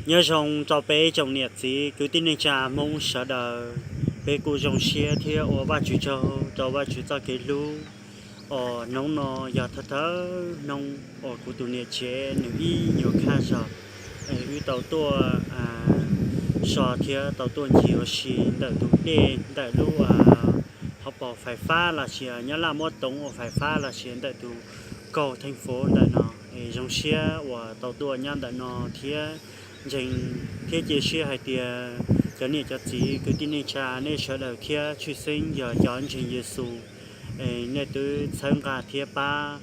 Nyob zoo rau peb tsoom niam txiv kwv tij neej tsa Hmoob sawv daws, peb kuj zoo siab thiab ua Vajtswv tsaug rau Vajtswv txoj kev hlub uas hnub no yog thawj thawj hnub uas kuv tus niam tsev nws ib nyuag khaj zog, wb tau tuaj so thiab tau tuaj ncig ua si ntawm tus dej ntawm lub hauv paus fais fab los sis nyob Laj muab toov ua fais fab los sis ntawm tus kaug theej fuv ntawm no. Zoo siab uas tau tuaj nyob ntawm no thiab ntseeg thiab cia siab hais tias cov niam cov txiv kwv tij neej tsa nej sawv daws thiab tshwj xeeb yog cov ntseeg Yexus, nej twb txhawb nqa thiab pab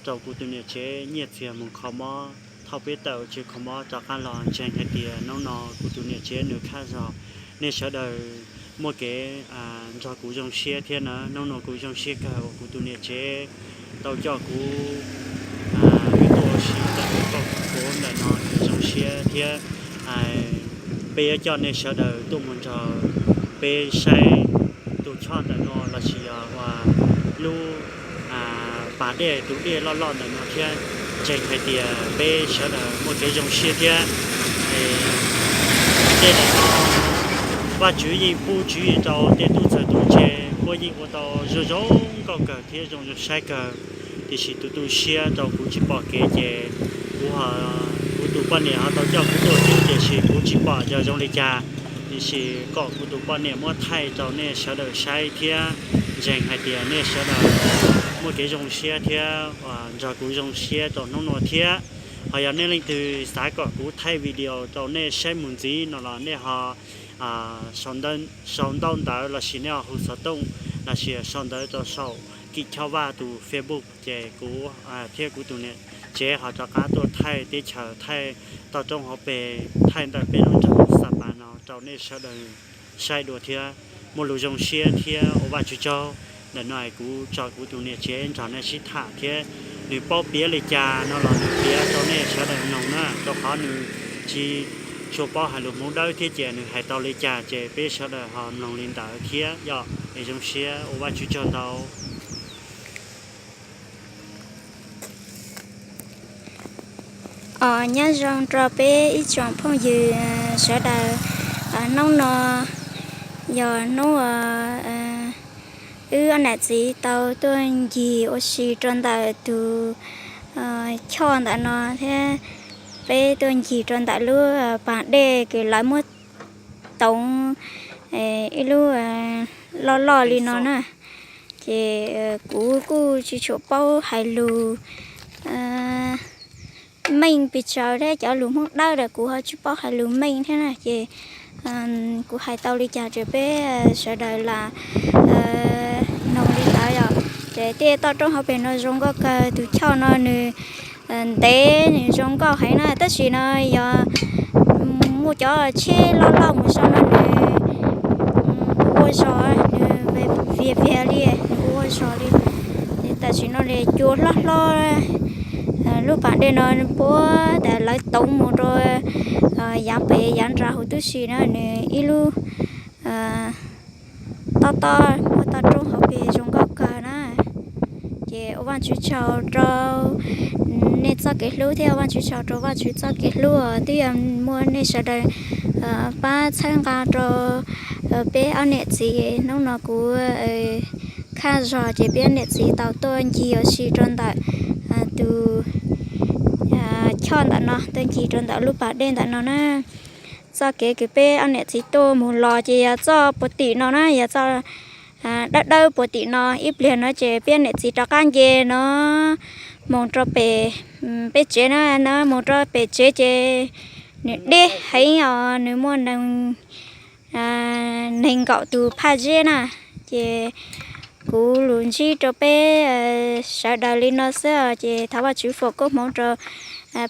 rau kuv tus niam tsev nyiaj txiag mus kho mob. Thaum peb tawm tsev kho mob rov qab los ntseeg hais tias hnub no kuv tus niam tsev nws khaj zog, nej sawv daws muaj kev nrog kuv zoo siab thiab na. Hnub no kuv zoo siab kawg uas kuv tus niam tsev tau coj kuv wb tuaj ua si ntawm lub kaum kuv ntawm no, zoo siab thiab peb yuav coj nej sawv daws tuaj mus nrog peb saib tus choj ntawm no los sis yog lub pas dej tus dej loj loj ntawm no thiab. Ntseeg hais tias peb sawv daws muaj kev zoo siab thiab. Tej zaum no Vajtswv yeej pub tswv yim rau tej tub txawg tub ntse, puab yeej ua tau zoo zoo nkauj kawg thiab zoo zoo saib kawg. Tiam sis tus tu siab rau kuv tsis pom kev ces kuv, kuv tus poj niam ho tau coj kuv tuaj xwb tiam sis kuv tsis pom yog zoo li cas. Tiam sis kom kuv tus poj niam muab thaij rau nej sawv daws saib thiab ntseeg hais tias nej sawv daws muaj kev zoo siab thiab nrog kuv zoo siab rau hnub no thiab. Ho yog nej leej twg xav kom kuv thaij video rau nej saib mus ntxiv no los nej ho sau ntaub ntawv los sis nej ho hu xov tooj los sis sau ntawv rau saum Kim Choj Vaj tus Facebook ces kuv thiab kuv tus niam tsev ho rov qab tuaj thaij teb chaws, thaij toj roob hauv pes, thaij ntawm peb lub nroog Xa Pas no rau nej sawv daws saib dua thiab. Muaj lus zoo siab thiab ua Vajtswv tsaug. Ntawm no kuv tso kuv tus niam tsev nrog nej sib tham thiab nws paub piav li cas no los nws piav rau nej sawv daws mloog na, rau qhov nws tsis tshua paub hais lus Hmoob Dawb thiab ces nws hais tau li cas ces peb sawv daws ho mloog li ntawd thiab yom. Es zoo siab ua Vajtswv tsaug ntau. Os, nyob zoo rau peb ib tsoom phooj ywg sawv daws. Hnub no yog hnub wb ob niam txiv tau tuaj ncig ua si rau ntawm tus choj ntawm no thiab peb tuaj ncig rau ntawm lub pas dej kws lawv muab toov ib lub loj loj li no na. Ces kuv kuj tsis tshua paub hais lus meej pes tsawg thiab cov lus Hmoob Dawb lawm kuv ho tsis paub hais lus meej thiab na ces kuv hais tau li cas ces peb sawv daws lam mloog li ntawd yom. Ces tej toj roob hauv pes no zoo nkauj kawg, tus choj no nws ntev nws zoo nkauj heev na, tab sis no yog muaj cov tsheb loj loj mus so no nws ua zog, nws vias vias li, nws ua zog li. Tam sim no li cua hlob hlob, lub pas dej no puab tas lawv toov mus rau yav pem yav nrad huv tib si na, nws ib lub tob tob muaj toj roob hauv pes zoo nkauj kawg na. Ces ua Vajtswv tsaug rau nej txoj kev hlub thiab ua Vajtswv tsaug rau Vajtswv txoj kev hlub twb yog muaj nej sawv daws pab txhawb nqa rau peb ob niam txiv. Hnub no kuv khaj zog ces peb ob niam txiv tau tuaj ncig ua si rau ntawm tus choj ntawm no, tuaj ncig rau ntawm lub pas dej ntawm no na. Txoj kev kws peb ob niam txiv tuaj mus los ces yog txoj puag tim no na, yog txoj dawb dawb puag tim no. Ib pliag no ces peb ob niam txiv rov qab nce no mus rau pem peb tsev na, no mus rau pem tsev ces nws deb heev os, nws muaj nees nkaum tus phaj zeb na. Ces kuv lus ntsib rau peb sawv daws li no xwb ces thov Vajtswv foom koob hmoov rau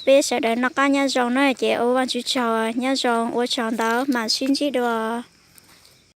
peb sawv daws noj qab nyob zoo na. Ces ua Vajtswv tsaug, nyob zoo, ua tsaug ntau, mam sib ntsib dua.